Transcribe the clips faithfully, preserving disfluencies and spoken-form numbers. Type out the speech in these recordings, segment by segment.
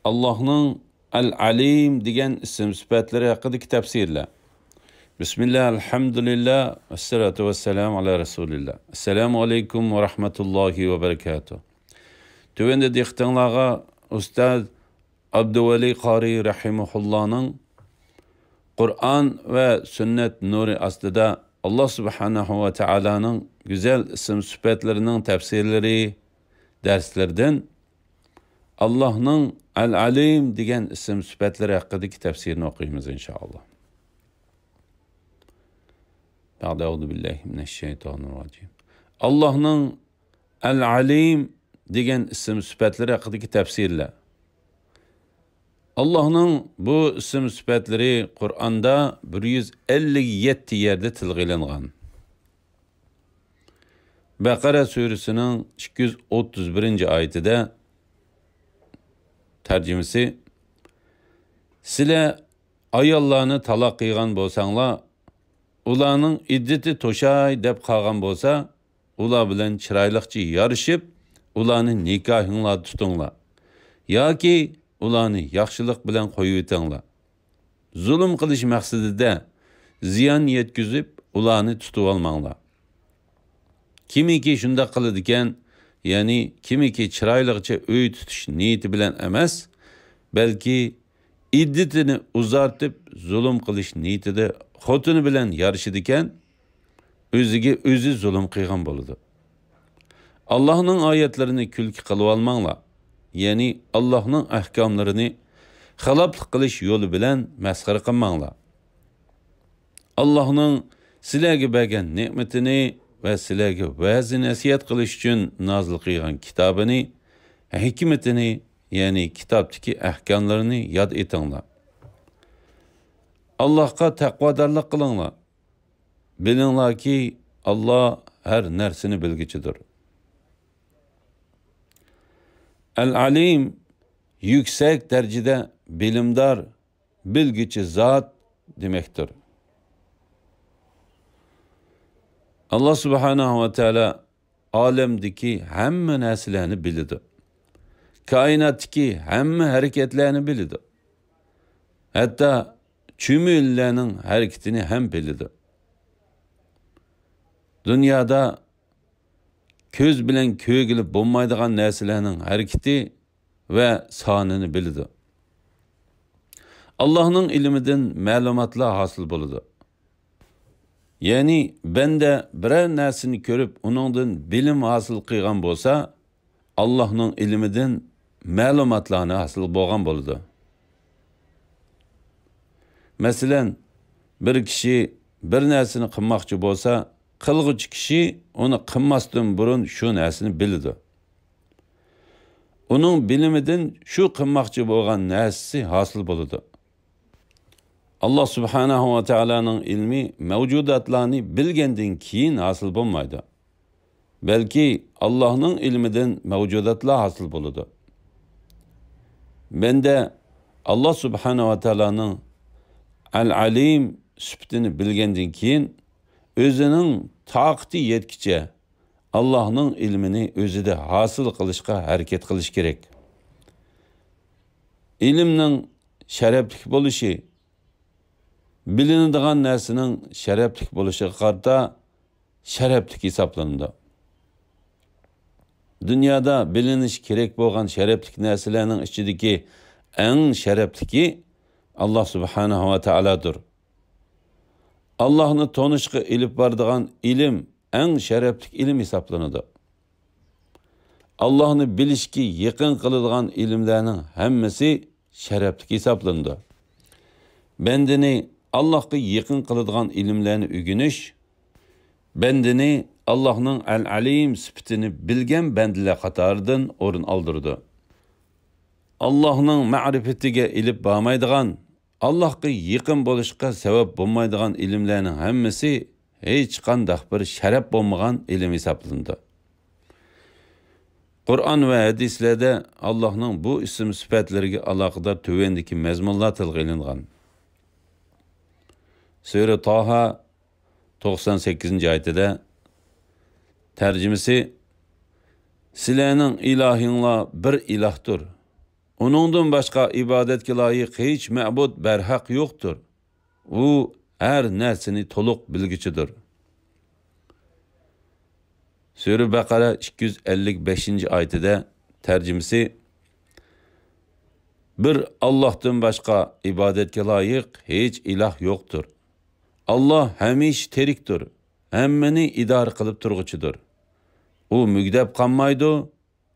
ئاللاھنىڭ ئەل-ئەلىم دېگەن ئىسىم سۈپەتلىرى ھەققىدىكى تەپسىرلەر. بىسمىللا، ئەلھەمدۇلىللا، ۋەسسالاتۇ ۋەسسالامۇ ئالا رەسۇلىللا. ئەسسالامۇ ئەلەيكۇم ۋە رەھمەتۇللاھى ۋە بەرىكاتۇھ. تۆۋەندە دىققىتىڭلارغا ئۇستاز ئابدۇۋەلى قارى رەھىمەھۇللانىڭ قۇرئان ۋە سۈننەت نۇرى ئاستىدا ئاللا سۇبھانەھۇ ۋە تائالانىڭ گۈزەل ئىسىم سۈپەتلىرىنىڭ تەپسىرلىرى دەرسلىرىدىن ئاللاھنىڭ ئەل-ئەلىم دېگەن ئىسىم سۈپەتلىرى ھەققىدىكى تەپسىرىنى ئوقۇيمىز، ئىنشائاللا. بەئدە، ئەئۇزۇ بىللاھى مىنەششەيتانىرراجىم. ئاللاھنىڭ ئەل-ئەلىم دېگەن ئىسىم سۈپەتلىرى ھەققىدىكى تەپسىرلەر. ئاللاھنىڭ بۇ ئىسىم سۈپەتلىرى قۇرئاندا بىر يۈز ئەللىك يەتتە يەردە تىلغا ئېلىنغان. بەقەرە سۈرىسىنىڭ ئىككى يۈز ئوتتۇز بىرىنچى ئايىتىدە، تەرجىمىسى، سىلەر ئاياللارنى تالاق قىلغان بولساڭلار، ئۇلارنىڭ ئىددىتى توشاي دەپ قالغان بولسا، ئۇلار بىلەن چىرايلىقچە يارىشىپ، ئۇلارنى نىكاھىڭلاردا تۇتۇڭلار ياكى ئۇلارنى ياخشىلىق بىلەن قويۇۋېتىڭلار. زۇلۇم قىلىش مەقسىتىدە زىيان يەتكۈزۈپ، ئۇلارنى تۇتۇۋالماڭلار. كىمكى شۇنداق قىلىدىكەن، يەنى كىمكى چىرايلىقچە ئۆي تۇتۇش نىيىتى بىلەن ئەمەس، بەلكى ئىددىتىنى ئۇزارتىپ زۇلۇم قىلىش نىيىتىدە خوتۇنى بىلەن يارىشىدىكەن، ئۆزىگە ئۆزى زۇلۇم قىلغان بولىدۇ. ئاللاھنىڭ ئايەتلىرىنى كۈلكە قىلىۋالماڭلار، يەنى ئاللاھنىڭ ئەھكاملىرىنى خىلاپلىق قىلىش يولى بىلەن مەسخىرە قىلماڭلار. ئاللاھنىڭ سىلەرگە بەرگەن نېمىتىنى ۋە سىلەرگە ۋەزى نەسىھەت قىلىش ئۈچۈن نازىل قىلغان كىتابىنى، ھېكمىتىنى، يەنى كىتابتىكى ئەھكاملىرىنى ياد ئېتىڭلار. ئاللاھقا تەقۋادارلىق قىلىڭلار. بىلىڭلاركى، ئاللا ھەر نەرسىنى بىلگۈچىدۇر. ئەل-ئەلىم، يۈكسەك دەرىجىدە بىلىمدار، بىلگۈچى زات دېمەكتۇر. ئاللا سۇبھانەھۇ ۋە تائالا ئالەمدىكى ھەممە نەرسىلەرنى بىلىدۇ. كائىناتتىكى ھەممە ھەرىكەتلەرنى بىلىدۇ. ھەتتا چۈمۈلىلەرنىڭ ھەرىكىتىنى ھەم بىلىدۇ. دۇنيادا كۆز بىلەن كۆرگىلى بولمايدىغان نەرسىلەرنىڭ ھەرىكىتى ۋە سانىنى بىلىدۇ. ئاللاھنىڭ ئىلمىدىن مەلۇماتلار ھاسىل بولىدۇ. يەنى بەندە بىرەر نەرسىنى كۆرۈپ، ئۇنىڭدىن بىلىم ھاسىل قىلغان بولسا، ئاللاھنىڭ ئىلمىدىن مەلۇماتلارنى ھاسىل بولغان بولىدۇ. مەسىلەن، بىر كىشى بىر نەرسىنى قىلماقچى بولسا، قىلغۇچى كىشى ئۇنى قىلماستىن بۇرۇن شۇ نەرسىنى بىلىدۇ. ئۇنىڭ بىلىمىدىن شۇ قىلماقچى بولغان نەرسىسى ھاسىل بولىدۇ. ئاللا سۇبھانەھۇ ۋە تائالانىڭ ئىلمى مەۋجۇداتلارنى بىلگەندىن كېيىن ھاسىل بولمايدۇ. بەلكى ئاللاھنىڭ ئىلمىدىن مەۋجۇداتلار ھاسىل بولىدۇ. بەندە ئاللا سۇبھانەھۇ ۋە تائالانىڭ ئەل-ئەلىم سۈپىتىنى بىلگەندىن كېيىن، ئۆزىنىڭ تاقىتى يەتكىچە ئاللاھنىڭ ئىلمىنى ئۆزىدە ھاسىل قىلىشقا ھەرىكەت قىلىش كېرەك. ئىلىمنىڭ شەرەپلىك بولۇشى، بىلىنىدىغان نەرسىنىڭ شەرەپلىك بولۇشىغا قارىتا شەرەپلىك ھېسابلىنىدۇ. دۇنيادا بىلىنىش كېرەك بولغان شەرەپلىك نەرسىلەرنىڭ ئىچىدىكى ئەڭ شەرەپلىكى ئاللا سۇبھانەھۇ ۋە تائالادۇر. ئاللاھنى تونۇشقا ئېلىپ بارىدىغان ئىلىم ئەڭ شەرەپلىك ئىلىم ھېسابلىنىدۇ. ئاللاھنى بىلىشكە يېقىن قىلىدىغان ئىلىملەرنىڭ ھەممىسى شەرەپلىك ھېسابلىنىدۇ. بەندىنى ئاللاھقا يېقىن قىلىدىغان ئىلىملەرنى ئۆگىنىش بەندىنى ئاللاھنىڭ ئەل-ئەلىم سۈپىتىنى بىلگەن بەندىلەر قاتارىدىن ئورۇن ئالدۇرىدۇ. ئاللاھنىڭ مەرىپىتىگە ئېلىپ بارمايدىغان، ئاللاھقا يېقىن بولۇشقا سەۋەب بولمايدىغان ئىلىملەرنىڭ ھەممىسى ھېچقانداق بىر شەرەپ بولمىغان ئىلىم ھېسابلىنىدۇ. قۇرئان ۋە ھەدىسلەردە ئاللاھنىڭ بۇ ئىسىم سۈپەتلىرىگە ئالاقىدار تۆۋەندىكى مەزمۇنلار تىلغا ئېلىنغان. سۈرە تاھا، توقسان سەككىزىنچى ئايىتىدە، تەرجىمىسى، سىلەرنىڭ ئىلاھىڭلار بىر ئىلاھتۇر. ئۇنىڭدىن باشقا ئىبادەتكە لايىق ھېچ مەبۇد بەرھەق يوقتۇر. ئۇ ھەر نەرسىنى تولۇق بىلگۈچىدۇر. سۈرە بەقەرە ئىككى يۈز ئەللىك بەشىنچى ئايىتىدە، تەرجىمىسى: بىر ئاللاھتىن باشقا ئىبادەتكە لايىق ھېچ ئىلاھ يوقتۇر. ئاللاھ ھەمىشە تىرىكتۇر، ھەممىنى ئىدارە قىلىپ تۇرغۇچىدۇر. ئۇ مۈگدەپ قالمايدۇ،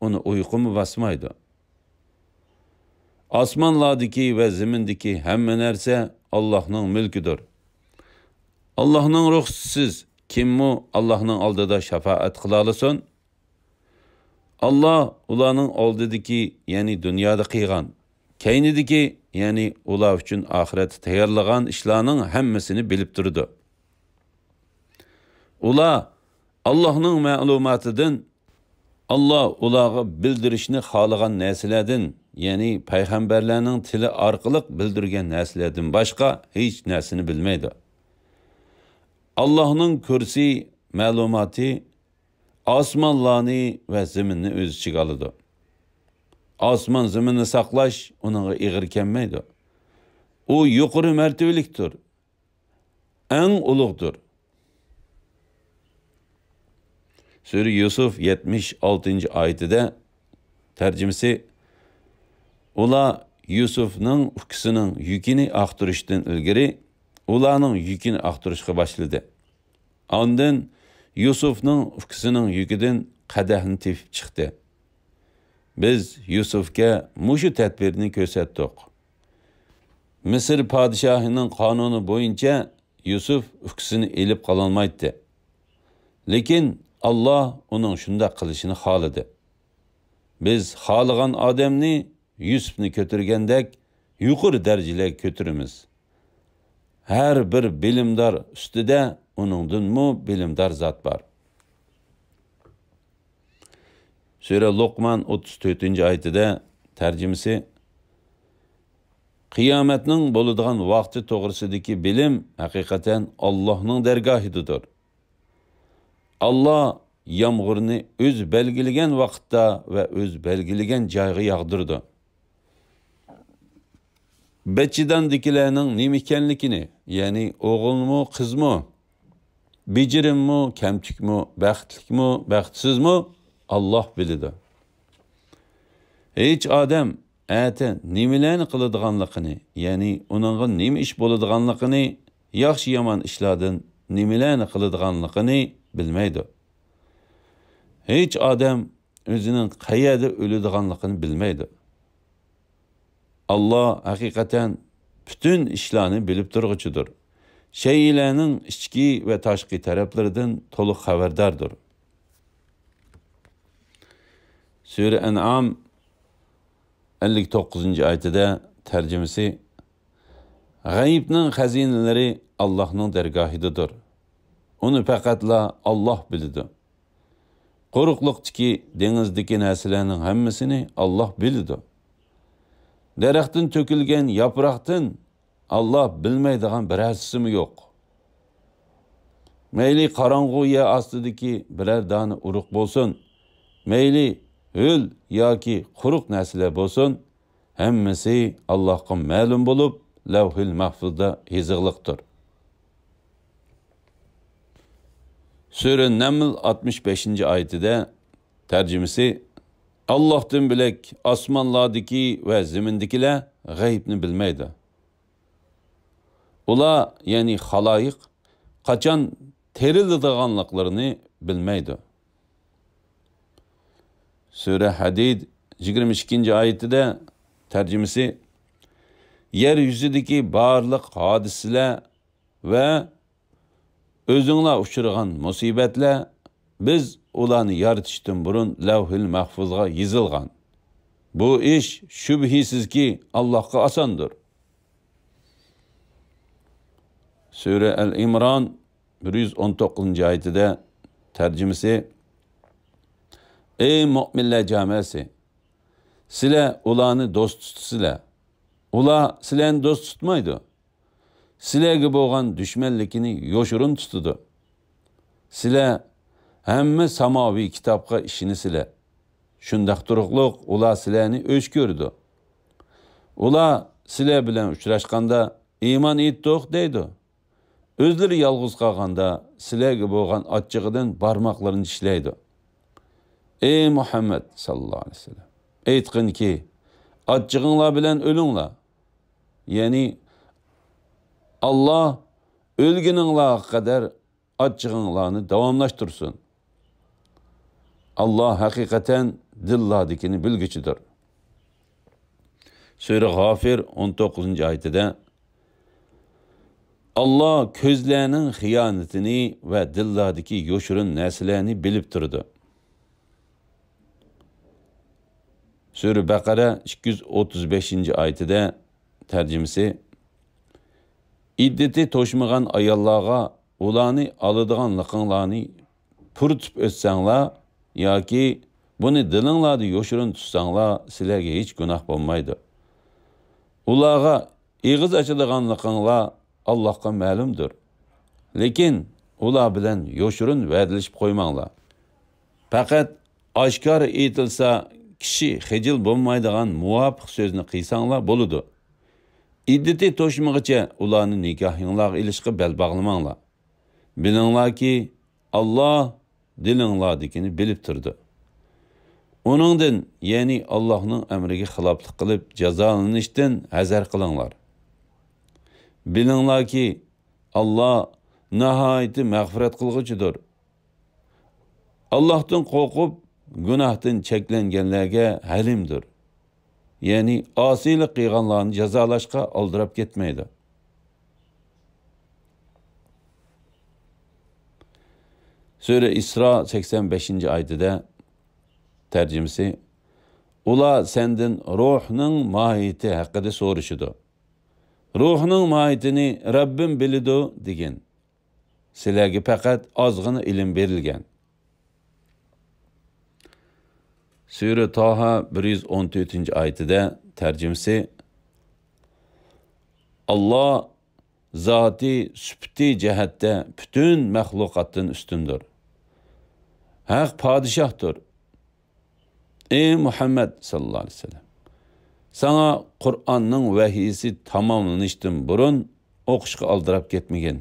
ئۇنى ئۇيقۇمۇ باسمايدۇ. ئاسمانلاردىكى ۋە زېمىندىكى ھەممە نەرسە ئاللاھنىڭ مۈلكىدۇر. ئاللاھنىڭ رۇخسىتىسىز كىممۇ ئاللاھنىڭ ئالدىدا شاپائەت قىلالىسۇن؟ ئاللاھ ئۇلارنىڭ ئالدىدىكى، يەنى دۇنيادا قىلغان، كەينىدىكى، يەنى ئۇلار ئۈچۈن ئاخىرەتتە تەييارلىغان ئىشلارنىڭ ھەممىسىنى بىلىپ تۇرىدۇ. ئۇلار ئاللاھنىڭ مەلۇماتىدىن، ئاللاھ ئۇلارغا بىلدۈرۈشنى خالىغان نەرسىلەردىن، يەنى پەيغەمبەرلەرنىڭ تىلى ئارقىلىق بىلدۈرگەن نەرسىلەردىن باشقا ھېچ نەرسىنى بىلمەيدۇ. ئاللاھنىڭ كۇرسى مەلۇماتى ئاسمانلارنى ۋە زېمىننى ئۆز ئىچىگە ئالىدۇ. ئاسمان زېمىننى ساقلاش ئۇنىڭغا ئېغىر كەلمەيدۇ. ئۇ يۇقىرى مەرتىۋىلىكتۇر، ئەڭ ئۇلۇغدۇر. سۈرە يۈسۈف يەتمىش ئالتىنچى ئايىتىدە، تەرجىمىسى: ئۇلار يۈسۈفنىڭ ئۇكىسىنىڭ يۈكىنى ئاختۇرۇشتىن ئىلگىرى ئۇلارنىڭ يۈكىنى ئاختۇرۇشقا باشلىدى. ئاندىن يۈسۈفنىڭ ئۇكىسىنىڭ يۈكىدىن قەدەھنى تېپىپ چىقتى. بىز يۈسۈفكە مۇشۇ تەدبىرنى كۆرسەتتۇق. مىسىر پادىشاھىنىڭ قانۇنى بويىچە يۈسۈف ئۇكىسىنى ئېلىپ قالالمايتتى. لېكىن ئاللاھ ئۇنىڭ شۇنداق قىلىشىنى خالىدى. بىز خالىغان ئادەمنى يۈسۈفنى كۆتۈرگەندەك يۇقىرى دەرىجىلەرگە كۆتۈرىمىز. ھەر بىر بىلىمدار ئۈستىدە ئۇنىڭدىنمۇ بىلىمدار زات بار. سۈرە لوقمان ئوتتۇز تۆتىنچى ئايىتىدە، تەرجىمىسى: قىيامەتنىڭ بولىدىغان ۋاقتى توغرىسىدىكى بىلىم ھەقىقەتەن ئاللاھنىڭ دەرگاھىدىدۇر. ئاللاھ يامغۇرنى ئۆزى بەلگىلىگەن ۋاقىتتا ۋە ئۆزى بەلگىلىگەن جايغا ياغدۇرىدۇ. بەچچىداندىكىلەرنىڭ نېمە ئىكەنلىكىنى، يەنى ئوغۇلمۇ، قىزمۇ، بېجىرىممۇ، كەمتۈكمۇ، بەختلىكمۇ، بەختسىزمۇ، ئاللاھ بىلىدۇ. ھېچ ئادەم ئەتە نېمىلەرنى قىلىدىغانلىقىنى، يەنى ئۇنىڭغا نېمە ئىش بولىدىغانلىقىنى، ياخشى-يامان ئىشلاردىن نېمىلەرنى قىلىدىغانلىقىنى بىلمەيدۇ. ھېچ ئادەم ئۆزىنىڭ قەيەردە ئۆلىدىغانلىقىنى بىلمەيدۇ. ئاللاھ ھەقىقەتەن پۈتۈن ئىشلارنى بىلىپ تۇرغۇچىدۇر. شەيئىلەرنىڭ ئىچكى ۋە تاشقى تەرەپلىرىدىن تولۇق خەۋەرداردۇر. سۈرە ئەنئام ئەللىك توققۇزىنچى ئايىتىدە، تەرجىمىسى: غەيىبنىڭ خەزىنىلىرى ئاللاھنىڭ دەرگاھىدىدۇر. ئۇنى پەقەتلا ئاللاھ بىلىدۇ. قۇرۇقلۇقتىكى، دېڭىزدىكى نەرسىلەرنىڭ ھەممىسىنى ئاللاھ بىلىدۇ. دەرەختىن تۆكۈلگەن ياپراقتىن ئاللاھ بىلمەيدىغان بىرەرسىمۇ يوق. مەيلى قاراڭغۇ يەر ئاستىدىكى بىرەر دانە ئۇرۇق بولسۇن، مەيلى ھۆل ياكى قۇرۇق نەرسىلەر بولسۇن، ھەممىسى ئاللاھقا مەلۇم بولۇپ، لەۋھىل مەھفۇزدا يېزىقلىقتۇر. سۈرە نەمل ئاتمىش بەشىنچى ئايىتىدە، تەرجىمىسى: ئاللاھتىن بۆلەك ئاسمانلاردىكى ۋە زېمىندىكىلەر غەيىبنى بىلمەيدۇ. ئۇلار، يەنى خالايىق، قاچان تىرىلىدىغانلىقلىرىنى بىلمەيدۇ. سۈرە ھەدىد يىگىرمە ئىككىنچى ئايىتىدە، تەرجىمىسى: يەر يۈزىدىكى بارلىق ھادىسىلەر ۋە ئۆزۈڭلار ئۇچرىغان مۇسىبەتلەر، بىز ئۇلارنى يارىتىشتىن بۇرۇن لەۋھىل مەھفۇزغا يېزىلغان. بۇ ئىش شۈبھىسىزكى ئاللاھقا ئاساندۇر. سۈرە ئەل ئىمران بىر يۈز ئون توققۇزىنچى ئايىتىدە، تەرجىمىسى: ئەي مۆمىنلەر جامەسى! سىلەر ئۇلارنى دوست تۇتىسىلەر. ئۇلار سىلەرنى دوست تۇتمايدۇ. سىلەرگە بولغان دۈشمەنلىكىنى يوشۇرۇن تۇتىدۇ. سىلەر ھەممە ساماۋىي كىتابقا ئىشىنىسىلەر. شۇنداق تۇرۇقلۇق ئۇلار سىلەرنى ئۆچ كۆرىدۇ. ئۇلار سىلەر بىلەن ئۇچراشقاندا، «ئىمان ئېيتتۇق» دەيدۇ. ئۆزلىرى يالغۇز قالغاندا سىلەرگە بولغان ئاچچىقىدىن بارماقلىرىنى چىشلەيدۇ. ئەي مۇھەممەد ساللاللاھۇ ئەلەيھى ۋەسەللەم، ئېيتقىنكى، ئاچچىقىڭلار بىلەن ئۆلۈڭلار. يەنى، ئاللا ئۆلگىنىڭلارغا قەدەر ئاچچىقىڭلارنى داۋاملاشتۇرسۇن. ئاللا ھەقىقەتەن دىللاردىكىنى بىلگۈچىدۇر. سۈرە غافىر ئون توققۇزىنچى ئايىتىدە، ئاللا كۆزلەرنىڭ خىيانىتىنى ۋە دىللاردىكى يوشۇرۇن نەرسىلەرنى بىلىپ تۇرىدۇ. سۈرە بەقەرە ئىككى يۈز ئوتتۇز بەشىنچى ئايىتىدە، تەرجىمىسى، ئىددىتى توشمىغان ئاياللارغا ئۇلارنى ئالىدىغانلىقىڭلارنى پۇرىتىپ ئۆتسەڭلار ياكى بۇنى دىلىڭلاردا يوشۇرۇن تۇتساڭلار، سىلەرگە ھېچ گۇناھ بولمايدۇ. ئۇلارغا ئېغىز ئاچىدىغانلىقىڭلار ئاللاھقا مەلۇمدۇر. لېكىن ئۇلار بىلەن يوشۇرۇن ۋەدىلىشىپ قويماڭلار. پەقەت ئاشكارا ئېيتىلسا، كىشى خىجىل بولمايدىغان مۇۋاپىق سۆزنى قىلساڭلار بولىدۇ. ئىددىتى توشمىغىچە ئۇلارنى نىكاھىڭلارغا ئېلىشقا بەل باغلىماڭلار. بىلىڭلاركى، ئاللا دىلىڭلاردىكىنى بىلىپ تۇرىدۇ. ئۇنىڭدىن، يەنى ئاللاھنىڭ ئەمرىگە خىلاپلىق قىلىپ جازالىنىشتىن ھەزەر قىلىڭلار. بىلىڭلاركى، ئاللا ناھايىتى مەغپىرەت قىلغۇچىدۇر. ئاللاھتىن قورقۇپ، گۇناھتىن چەكلەنگەنلەرگە ھەلىمدۇر. يەنى ئاسىيلىق قىلغانلارنى جازالاشقا ئالدىراپ كەتمەيدۇ. سۈرە ئىسرا سەكسەن بەشىنچى ئايىتىدە، تەرجىمىسى، ئۇلار سەندىن روھنىڭ ماھىيىتى ھەققىدە سورىشىدۇ. روھنىڭ ماھىيىتىنى رەببىم بىلىدۇ دېگىن. سىلەرگە پەقەت ئازغىنا ئىلىم بېرىلگەن. سۈرە تاھا بىر يۈز ئون تۆتىنچى ئايىتىدە، تەرجىمىسى، ئاللا زاتى، سۈپىتى جەھەتتە پۈتۈن مەخلۇقاتتىن ئۈستۈندۇر. ھەق پادىشاھتۇر. ئەي مۇھەممەد ساللاللاھۇ ئەلەيھى ۋەسەللەم، ساڭا قۇرئاننىڭ ۋەھىيسى تاماملىنىشتىن بۇرۇن ئوقۇشقا ئالدىراپ كەتمىگىن.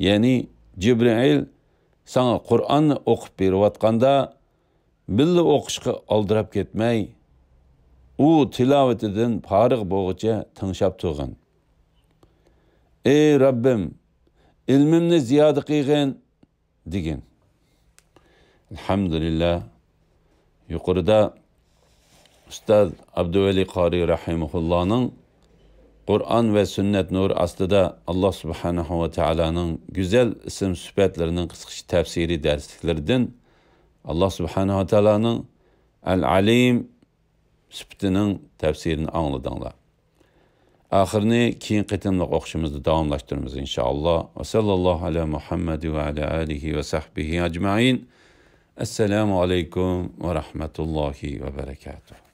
يەنى جىبرىئىل ساڭا قۇرئاننى ئوقۇپ بېرىۋاتقاندا، بىللە ئوقۇشقا ئالدىراپ كەتمەي، ئۇ تىلاۋىتىدىن پارىغ بولغۇچە تىڭشاپ تۇرغىن. ئەي رەببىم، ئىلمىمنى زىيادە قىلغىن، دېگىن. ئەلھەمدۇلىللا، يۇقىرىدا ئۇستاز ئابدۇۋەلى قارى رەھىمەھۇللانىڭ قۇرئان ۋە سۈننەت نۇرى ئاستىدا ئاللا سۇبھانەھۇ ۋە تائالانىڭ گۈزەل ئىسىم سۈپەتلىرىنىڭ قىسقىچە تەپسىرىي دەرسلىكلىرىدىن ئاللا سۇبھانەھۇ ۋە تائالانىڭ ئەل ئەلىم سۈپىتىنىڭ تەپسىرىنى ئاڭلىدىڭلار. ئاخىرىنى كېيىنكى قېتىملىق ئوقۇشىمىزدا داۋاملاشتۇرىمىز، ئىنشائاللا. ۋە ساللاللاھۇ ئەلا مۇھەممەد ۋە ئەلا ئالىھى ۋە سەھبىھى ئەجمەئىن. ئەسسالامۇ ئەلەيكۇم ۋە رەھمەتۇللاھى ۋە بەرەكاتۇھ.